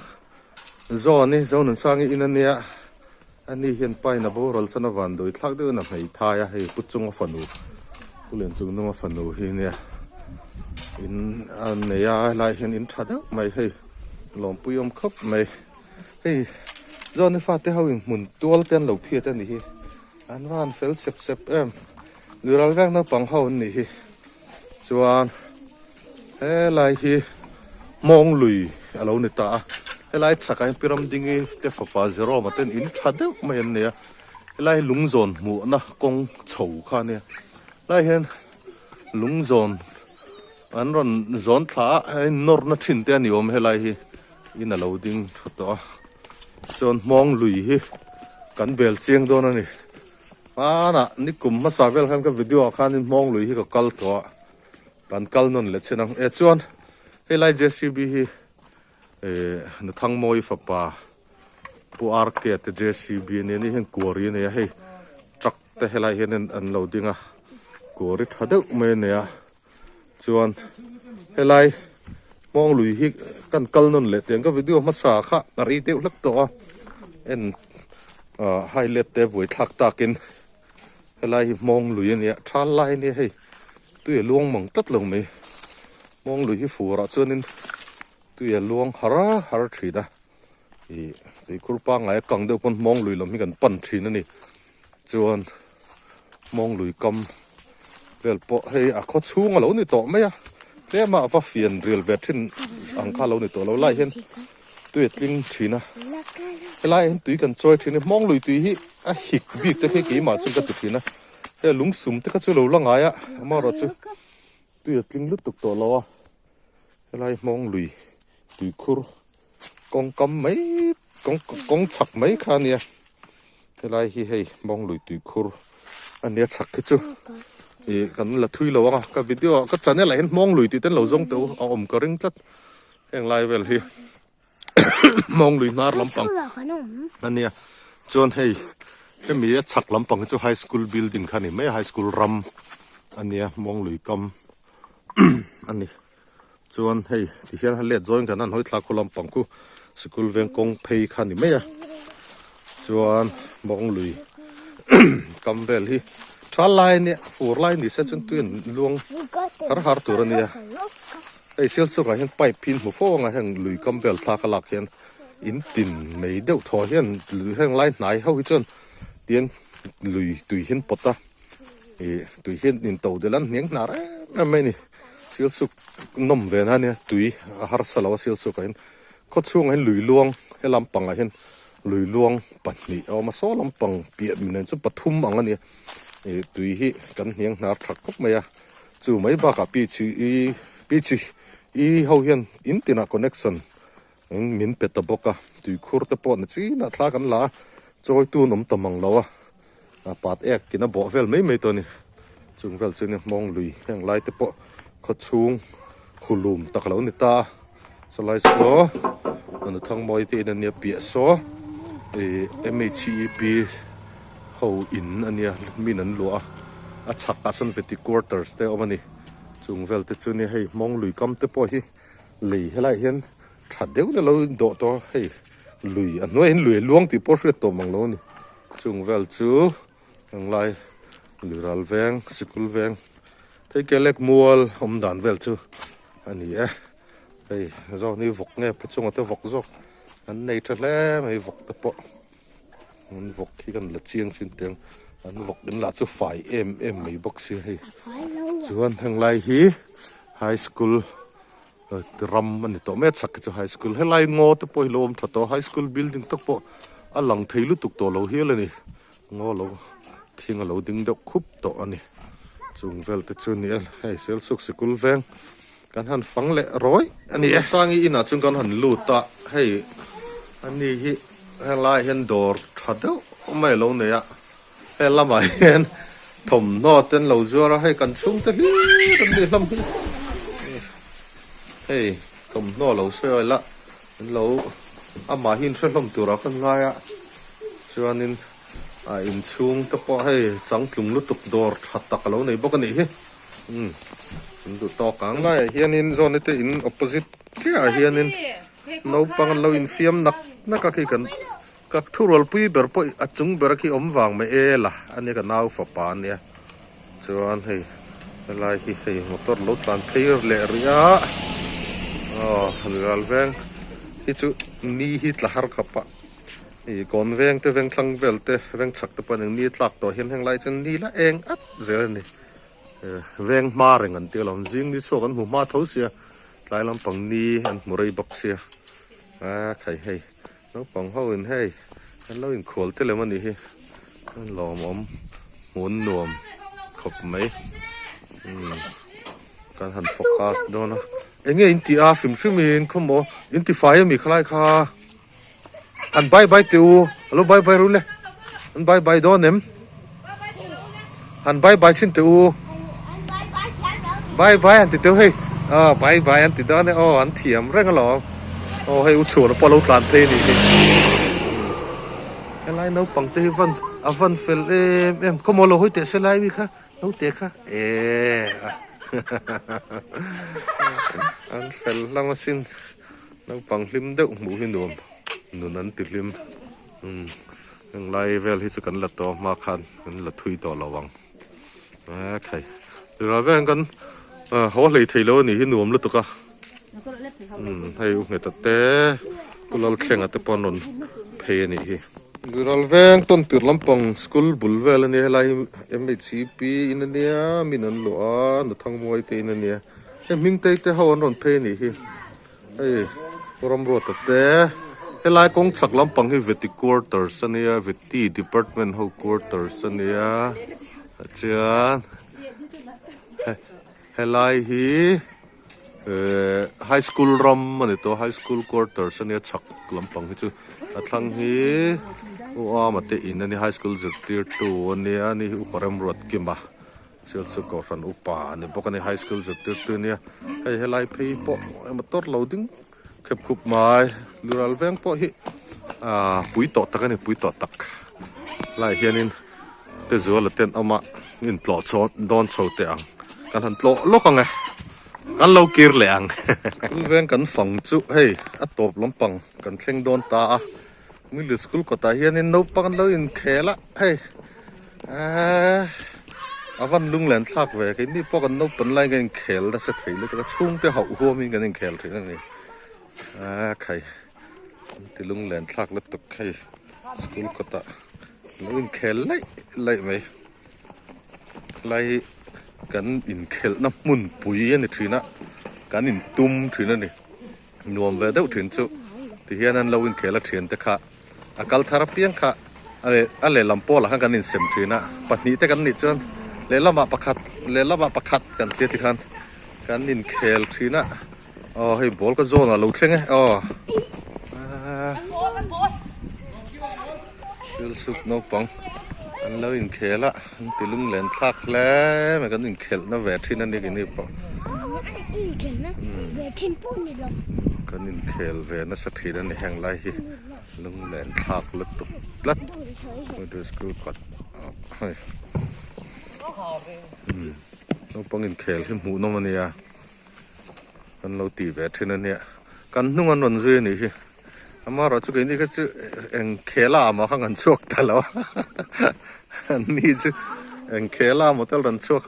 zawn hi Zonunsangi in a nia ani hian pa in a boral sawn a van dawi thlak deuhin a hmeithai a hei pu chunga fanu pu Lianchung nunga fanu hi nia in a nei a helai hian in tha deuh mai hei lawmpui awm khawp mai hei zawn hi fate ho in hmun tual te an lo phiat a ni hi. An va han fel sep sep em. Lural vek naupang ho an nih hi. Chuan helai hi hmawng lui a lo ni ta a. Helai chhakah hian Pi Ramdingi te fapa Jerome-a ten in tha deuh mai an nei a. Helai hi lungzawn hmuhna kawng chho kha a nia. Helai hian lungzawn an rawn zawn thla a, hei nawrna thin te a ni awm helai hi in a lo ding tha tawh a. Chuan hmawng lui hi kan bel chiang dawn a ni. Hmanah nikum hmasa vel khan ka video ah khanin hmawng lui hi ka kal tawh a, kan kal nawn leh chin ang. E chuan Helai JCB hi eh Nuthangmawi fapa Pu RK te JCB a nia ni hian quarry a nei a hei truck te helai hian an lo ding a quarry tha deuh mai a nei a chuan helai hmawng lui hi kan kal nawn leh teng ka video hmasa kha a rei deuh hlek tawh a en ah highlight te buai thlak takin helai hi hmawng lui a nia thal lai a nia hei tui a luang mang tlat lo mai hmawng lui hi fur ah chuanin tui a luang har har thin a ih tuikhur pangngai a kang deuh pawn hmawng lui lam hi kan pan thin a ni chuan hmawng lui kam vel pawh hei a khaw chhung a lo ni tawh mai a tlem a va fian ril ve thin ang kha a lo ni tawh lo lai hian tui a tling thin a helai ah hian tui kan chawi thin a hmawng lui tui hi a hik bik te khi keimah chuan ka ti thin a hei lungsum te kha chu lo la ngai a amaherawhchu tui a tling lutuk tawh lo a helai hmawng lui tuikhur kawng kam mai kawng kawng chhak mai kha a nia helai hi hei mawng lui tuikhur a nia chhak hi chu ih kan la thui lo ang a ka video ah ka channel ah hian mawng lui tih te an lo zawng teh u a awm ka ring tlat heng lai vel hi mawng lui hnar lampang a nia chuan hei hemi a chhak lampang hi chu high school building kha a ni mai a high school ram a nia mawng lui kam a ni. Chuan hei ti hian a let zawng kan han hawi thlak khaw lampang khu sikul veng kawng phei kha ni mai a chuan mawng lui kam vel hi tha lai ania fur lai ni se chuan tui an luang har har tur a nia hei sial chungah hian pipe hi an hmu fo ang a heng lui kam vel thlak a lak hian in tin mai deuh thaw hian heng lai hnai ho hi chuan tian lui tui hi an pawt a. Ih tui hian in to delh a an hniang hnar em em mai a ni sil suk nawm ve na ania tui a harsa lo a sil suk ah hian khaw chhungah hian lui luang he lampangah hian lui luang pahnih a awm a saw lampang piah nen chu pathum ang a nia ih tui hi kan hniang hnar tha khawp mai a chu mai bakah pi chi i pi chi i ho hian in tinah connection min pe ta bawk a tuikhur te pawh na chinah thla kan la a chawi tun awm ta mang lo a. A pat ek in a bawh vel mai mai tawh a ni chung vel chu nia hmawng lui heng lai te pawh khaw chhung hulum tak a lo ni ta a chulai saw Nuthangmawi te in ania piah saw ih M H E P ho in ania min an luah a a chhak ah sawn veti quarters te a awm a ni chung vel te chu nia hei hmawng lui kam te pawh hi lei helaiah hian tha deuh na lo dawh tawh a hei lui a hnuaiah hian lui a luang tih pawh hriat tawh mang lo a ni. Chung vel chu englai Luiral veng sikul veng thei kelek mual awm dan vel chu a ni e hei zawk ni vawk nge phe chunga te vawk zawk an nei tha hle mai vawk te pawh an vawk hi kan la chiang chin teng an vawk in lah chu fai em em mai bawk si hei chuan henglai hi high school Ram a ni tawh mai a chhak hi chu high school helai ngaw te pawh hi lo awm tha tawh a high school building te pawh a lang thei lutuk tawh lo hial a ni ngaw lo thing a lo ding deuh khup tawh a ni chung vel te chu a ni a hei Sialsuk sikul veng kan han fang leh rawi a ni e Sangi inah chuan kan han lut a hei a ni hi helaiah hian dawr tha deuh mai a lo nei a He lamah hian thawmhnaw te an lo zuar a, hei kan chhungte hlir an ni hlawm hi. Hei thawmhnaw lo sawi la an lo amah hi inhre hlawm turah ka ngai a, chuanin a inchhung te pawh hei changtlung lutuk dawr tha tak a lo nei bawk a nih hi. Umm an duh tawk ang. Laiah hianin zawn te in opposite chiahah hianin naupang an lo infiam nak nak a khi kan Ka thurualpui ber pawh a chung ber khi awm vang mai e la a nia ka nau fapa a nia chuan hei helai hi hei motor lo tlan phei leh rih a aw ral veng hi chu ni hi tla har khawp a ih kawn veng te veng thlang vel te veng chhak te pawh an ni tlak tawh hian heng lai chuan ni la eng at zel a ni veng hma reng an tia lo zing ni chhuak an hmu hma tho sia tlai lampang ni an hmu rei bawk sia a khai hei. Naupang ho in hei an lo inkhual te lem a nih hi an lawmawm hmun nuam khawp mai umm kan han focus dawn a enge in tih a hrim hrim in khawmaw in ti fai ami khalai kha an bye bye teh u alo bye bye ru le an bye bye dawn em han bye bye chhin teh u bye bye han ti teh u hei. Aw bye bye an ti dawn e aw an thiam reng alawm. Aw hei u chhuan pawh a lo tlan phei a nih hi. Helai naupang te hi van a van fel em em khawmaw lo hawi teh se lai mi kha naute kha eh an fel hlawm asin naupang hlim deuh hmuh hi nuam nun an ti hlim umm heng lai vel hi chu kan la tawh hma khan kan la thui tawh lo ang a khai ral veng kan haw hlei thei lo a nih hi nuam lutuk a. Umm hei u ngheta te u Lalthlenga te pawh an rawn phei a nih hi. Ral veng tawn tir lampang school bul vel a nia helai hi MHCP in a nia min an luah a Nuthangmuai te in a nia hei hming tei te ho an rawn phei a nih hi hei Ramruata te helai kawng chhak lampang hi Vety quarters a nia Vety department ho quarters a nia chuan helai hi. Ehh high school ram a ni tawh a high school quarters a nia chhak lampang hi chu a thlang hi u ama te in a nia high school zirtirtu a nia ani hi upa remruat kima chil chu kohhran upa a ni bawk a ni high school zirtirtu a nia hei helai phei pawh motor lo ding khep khup mai lural veng pawh hi ahh pui tawh tak a ni pui tawh tak lai hianin te zuala ten awm a intlawh chawn dawn chho teh ang kan han tlawh lawk ang e kan lo kir leh ang school veng kan fang chu hei a tawp lampang kan thleng dawn ta a middle school kawtah hianin naupang an lo inkhel a hei eehh a van lunglen thlak ve keini pawh kan naupan lai kan inkhel nasa thei lutuk a chhungte hauh huamin kan inkhel thin a ni a khai an ti lunglen thlak lutuk hei school kawtah. Lo inkhel laih laih mai. Helai hi kan inkhelhna hmunpui a ni thin a, kan intum thin a ni. Nuam ve deuh thin chu tihian an lo inkhel a thiante kha a kal thar apiang kha a leh a lehlam pawlah khan kan insem thin a, pahnih te kan nih chuan lehlamah pakhat lehlamah pakhat kan tia tikhan kan inkhel thin a. Aw hei ball ka zawn ah lo thleng e aw thil suk naupang an lo inkhel a an ti lunglen thlak hle mai kan inkhelh na ve thin a ni keini pawh kan inkhel ve nasa thin a ni heng lai hi lunglen thlak lutuk tlat school kawt hei naupang inkhel hi hmuh nawm a nia. Kan lo tih ve thin a nia. Kan hnung an rawn zui a nih hi. Amaherawh chu keini kha chu eng khela ah mah kha kan chhuak ta lo a. An ni chu eng khela maw te rawn chhuak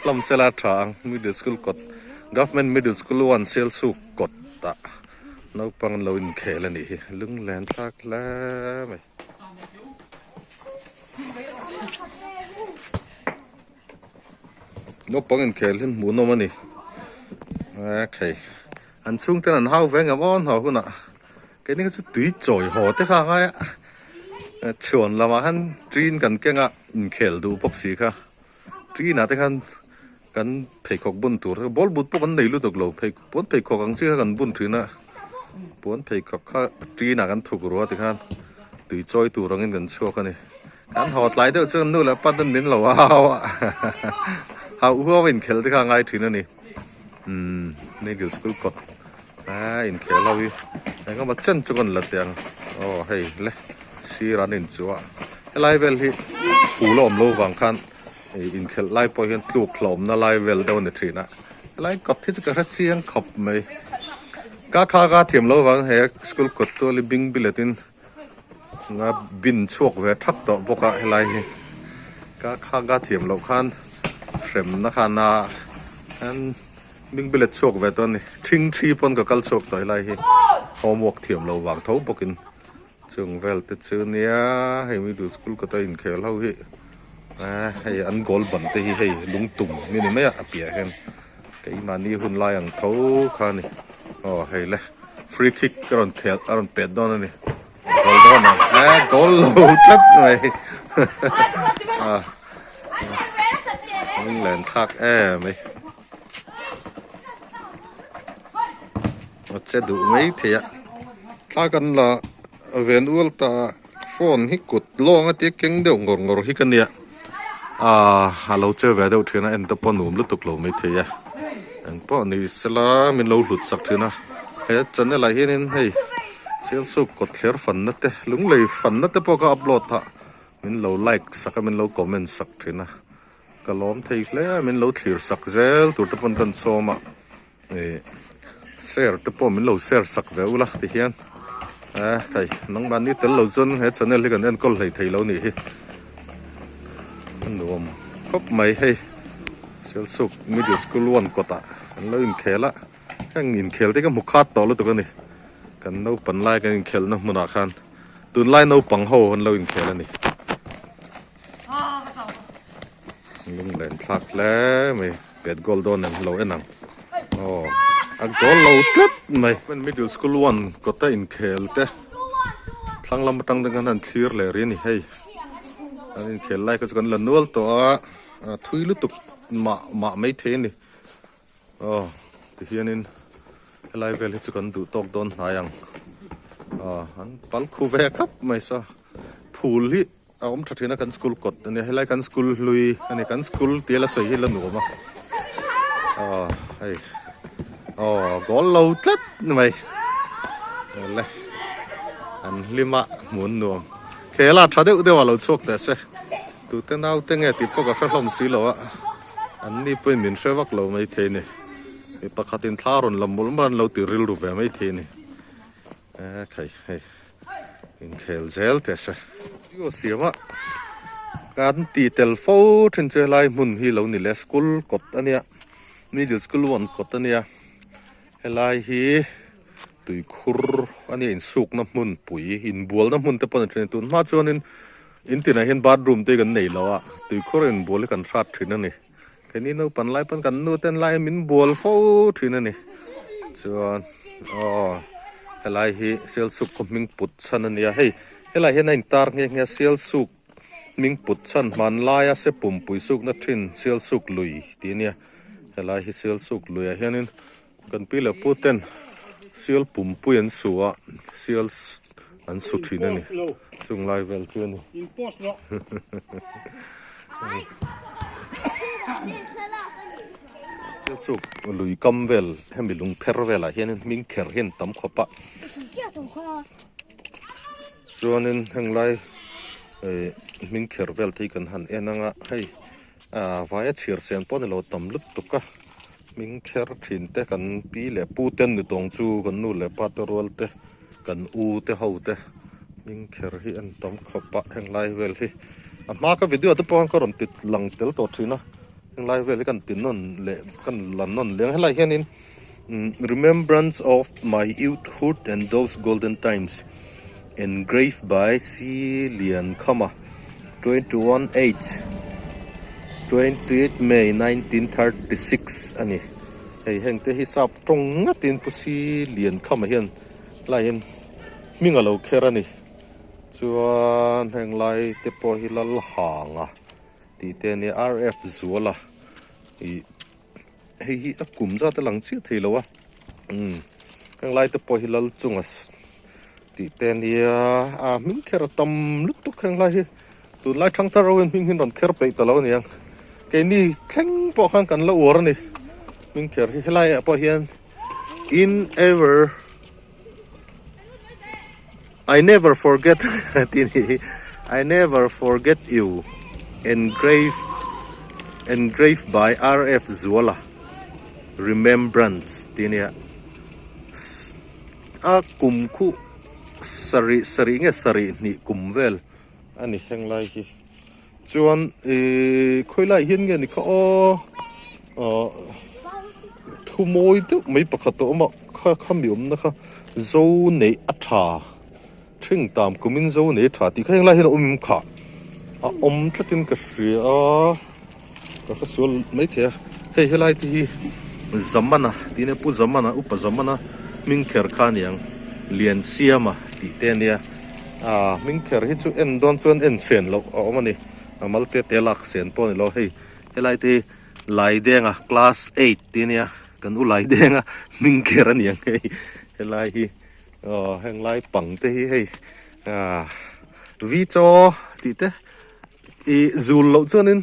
hlawm sela tha ang. Middle school kawt Government Middle School one Sialsuk kawt ah naupang an lo inkhel a nih hi. Lunglen thlak hle mai. Naupang inkhel hi hmuhnawm a ni okay an chhungten an hau ve ngam awn haw hunah keini kha chu tui chawi haw te kha a ngai a chhuan lamah khan train kan keng a inkhel duh bawk si kha train ah te khan kan pheikhawk bun tur ball but pawh kan nei lutuk lo phei puan pheikhawk ang chi kha kan bun thin a puan pheikhawk kha train ah kan thuk ru a tikhan tui chawi tur angin kan chhuak a ni. Kan haw tlai deuh chuan nu leh pa ten min lo hau a, hauh huau a inkhelh te kha a ngai thin a ni. Umm middle school kawt a inkhel ho hi engemaw chen chu ka rawn la teh ang. Aw hei le sir an inchuh a, helai vel hi phul a awm lo vang khan inkhelh lai pawh hian tluk hlawmna lai vel deuh a ni thin a, helai kawt hi chu ka hre chiang khawp mai. Ka kha ka thiam lo vang he school kawt tual hi bing bilet in. Nga bin chhuak ve thap tawh bawk a helai hi ka khanga thiam loh khan hremna khan a an bing bilet chhuak ve tawh a ni thing thi pawn ka kal chhuak tawh helai hi homework thiam loh vang tho bawkin chung vel te chu nia hei middle school kawta inkhel ho hi hei an goal ban te hi hei lungtum mi ni mai a a piah hian. Keimahni hun lai ang tho kha a ni. Aw hei le free kick a rawn khel a rawn pet dawn a ni. Goal dawn ang e goal lo tlat mai. Ah lunglen thlak em mai. A che duh mai thei a. Thla kan la ven ual ta phone hi kut lawng a tia keng deuh ngawr ngawr hi ka nia ah a lo che ve deuh thin a en te pawh nuam lutuk lo mai thei a. pawh ni sela min lo hlut sak thin a he channel ah hianin hei Sialsuk kawtthler fanna te lunglei fanna te pawh ka upload a min lo like sak a min lo comment sak thin a ka lawm thei hle a min lo thlir sak zel tur te pawn kan sawm a ih share te pawh min lo share sak ve ula ti hian eh hei nangmahni tel lo chuan he channel hi kan enkawl hlei thei lo nih hi a nuam khawp mai hei Sialsuk middle school one kawtah an lo inkhel a heng inkhel te hi ka hmu khat tawh lutuk a ni kan naupan lai kan inkhelhna hmunah khan tunlai naupang ho an lo inkhel a ni. Lunglen thlak hle mai pet goal dawn em lo en ang aw a goal lo tlat mai middle school one kawta inkhel te thlang lam atang te khan an thlir leh ri a ni hei an inkhel lai kha chu kan la nual tawh a a thui lutuk mah mah maithei a ni aw tihianin helai vel hi chu kan duh tawk dawn hnai ang aw an pal khu ve khap mai saw phul hi. A awm tha thin a kan school kawt a nia helai kan school hlui a ni kan school tia la sawi hi la nuam a aw hei aw goal lo tlat mai le an hlim a hmun nuam khela tha deuh deuh a lo chhuak teh se tute naute nge tih pawh ka hre hlawm si lo a an ni pawhin min hre vak lo mai thei a ni mi pakhatin thla rawn la mawlh mawlh an lo ti rilru ve mai thei a ni e khai hei. Inkhel zel teh se. Video siam a kan ti tel fo thin chu helai hmun hi lo ni le school kawt a nia middle school one kawt a nia helai hi tuikhur a nia insukna hmun pui inbualna hmun te pawh a ni thin a tun hma chuanin in tinah hian bathroom te hi kan nei lo a tuikhur inbual hi kan hrat thin a ni. Keini naupan lai pawn kan nu ten lai min bual fo thin a ni. Chuan aw helai hi Sialsuk khaw hming put chhan a nia. Hei helai hian a intar nghe nghe a Sialsuk hming put chhan hmanlaia se pumpui sukna thin Sialsuk lui tih a nia. Helai hi Sialsuk luiah hianin kan pi leh pu ten Sial pumpui an su a, Sial an su thin a ni. Chung lai vel chu a ni. Sialsuk lui kam vel hemi lung pher velah hianin hming kher hi an tam khawp a. Chuanin heng lai hming kher vel te hi kan han en ang a, hei vaia chhiar sen pawh a ni lo tam lutuk a. Hming kher thin te kan pi leh pu te an ni tawng chu kan nu leh pa te rual te kan u te ho te hming kher hi an tam khawp a heng lai vel hi a hma ka video te pawh khan ka rawn ti lang tel tawh thin a heng lai vel hi kan ti nawn leh kan la nawn leh ang helai hianin remembrance of my youthhood and those golden times engraved by C Liankhama 21 8 28 May 1936 a ni. Hei heng te hi sap tawng ngatin Pu C Liankhama hian lai hian hming a lo kher a ni. Chuan heng lai te pawh hi Lalhanga tih te a nia RF Zuala ih hei hi a kum zat a lang chiah thei lo a umm heng lai te pawh hi lal chunga tih te ania a hming kher a tam lutuk heng lai hi tunlai thangthar ho hian hming hi an rawn kher peih ta lo aniang keini thleng pawh khan kan la uar a ni hming kher hi helai ah pawh hian in ever I never forget tih a ni hi I never forget you engrave engraved by RF Zuala remembrance tih a nia a kum khuh sarih sarih nge sarih hnih kum vel a ni heng lai hi chuan ihh khawilai hian nge ni kha aw ahh thu mawi deuh mai pakhat a awm a kha khami awmna kha zo neih a tha thing tam kumin zo neih a tha tih kha henglai hian a awm em kha a awm tlatin ka hria a ka hre sual maithei a hei helai te hi Zamana tih ania pu Zamana upa Zamana hming kher kha a niang Liansiama tih te ania. Aaa hming kher hi chu en dawn chuan en sen loh a awm a ni a mal te te lak sen pawh a ni lo hei helai te hi Laidenga class eight tih a nia kan u Laidenga hming kher a ni ang hei helai hi aw heng lai pang te hi hei aaa vi chaw tih te ih zul loh chuanin.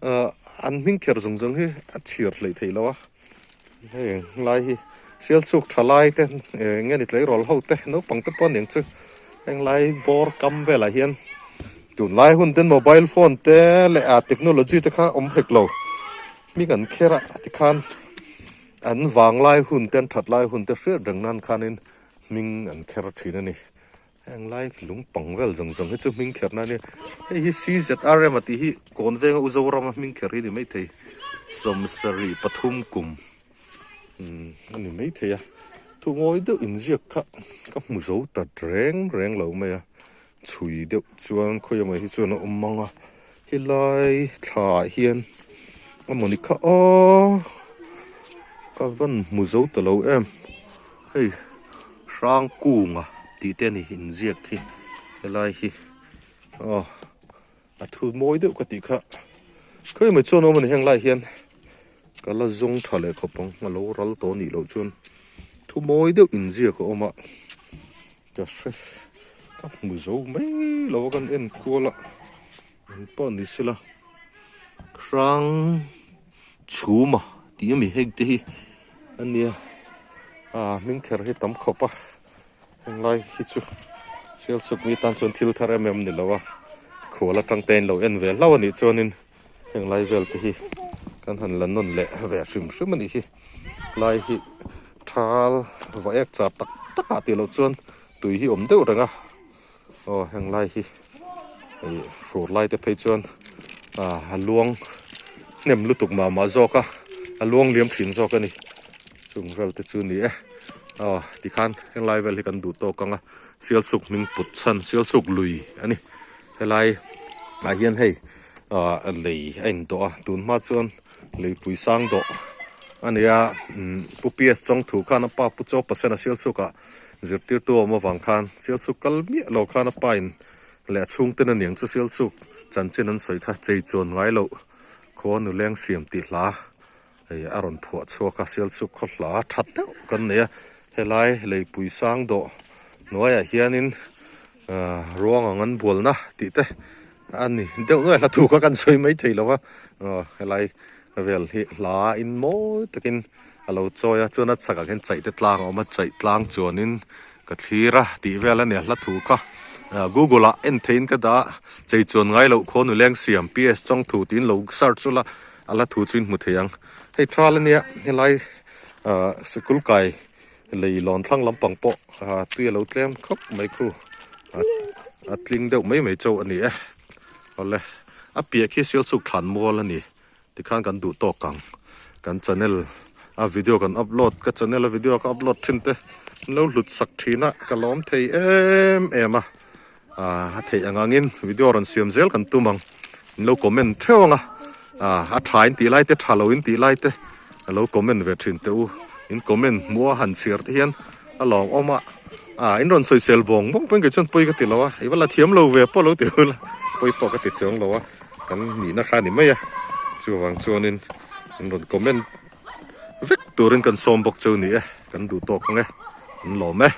Ahh an hming kher zawng zawng hi a chhiar hleih theih loh a. Heng lai hi Sialsuk tha lai te eng nge ni tleirawl ho te naupang te pawh aniang chu heng lai bawr kam velah hian tunlai hun ten mobile phone te leh ah technology te kha awm hek lo hming an kher a tikhan an vanglai hun te an that lai hun te hriat reng nan khanin hming an kher thin a ni. Heng lai lung pang vel zawng zawng hi chu hming kherna a nia. Hei hi CZRM a tih hi kawn venga U Zorama hming kher hi a ni maithei. 73 kum umm a ni maithei a. Thu ngawi deuh inziak kha ka hmu zo ta reng reng lo mai a. Chhui deuh chuan khawi emaw hi chuan a awm mang a. Helai thla ah hian a mawni kha aw ka van hmu zo ta lo em. Hei Hrangkunga tih te a ni inziak hi helai hi aw a thu mawi deuh ka tih kha khawi mai chuan awm a ni heng lai hian ka la zawng tha leh khawp ang a lo ral tawh anih loh chuan thu mawi deuh inziak a awm a ka hre ka hmu zo mai lo a kan en kual a eng pawh ni sela hrang chhuma tih ami heng te hi a nia ah hming kher hi tam khawp a henglai hi chu Sialsuk mi tan chuan thil thar em em ni lo a khual atang te in lo en ve hlauh a nih chuanin henglai vel te hi kan han la nawn leh ve hrim hrim a nih hi lai hi thal va ek char tak tak ah tih loh chuan tui hi awm deuh reng a aw henglai hi ih fur lai te phei chuan ah a luang hnem lutuk mah mah zawk a a luang liam thin zawk a ni chung vel te chu ni e aw tikhan henglai vel hi kan duh tawk ang a Sialsuk hming put chhan Sialsuk lui a ni helai ah hian hei ah lei a in tawh a tun hma chuan leipui sang dawh a ni a umm pu PS Chawngthu khan a pa pu Chaw Pasena Sialsuk ah Zirtirtu a awm avang khan Sialsuk kal miah lo khan a pa in leh a chhungten a niang chu Sialsuk chanchin an sawi kha chei chuan ngai loh khua nuleng siam tih hla hei a rawn phuah chhuak a Sialsuk khaw hla tha deuh kan nei a helai leipui sang dawh hnuaiah hianin ahh ruang ang an bualna tih te a ni deuh nuai hla thu kha kan sawi mai thei lo va aw helai vel hi hla in mawi takin a lo chawi a chuan a chhakah khian chaih te tlang a awm a chaih tlang chuanin ka thlir a tih vel a nia hla thu kha ah google ah en theihin ka dah a chei chuan ngai loh khaw nuleng siam PS Chawngthu tiin lo search ula a hla thu chu in hmu thei ang hei thal a nia helai ah sikul kai lei lawn thlang lampang pawh ah tui a lo tlem khawp mai khu a tling deuh mai mai chauh a ni e awle a piah khi Sialsuk thlan mual a ni. Tikhan kan duh tawk ang. Kan channel a video kan upload ka channel a video ka upload thin te an lo hlut sak thin a ka lawm thei em em a ah a theih ang angin video rawn siam zel kan tum ang in lo comment theuh ang a ah a tha in tih lai te tha lo in tih lai te a lo comment ve thin teh u in comment hmuh a han chhiar te hian a lawm awm a ah in rawn sawisel vawng vawng pawhin kei chuan pawi ka ti lo a i va la thiam lo ve pawh lo ti ula pawi pawh ka ti chuang lo a. Kan nihna kha a ni mai a, chuvang chuanin an rawn comment vek turin kan sawm bawk chu a ni e, kan duh tawk ang e, an lawm e.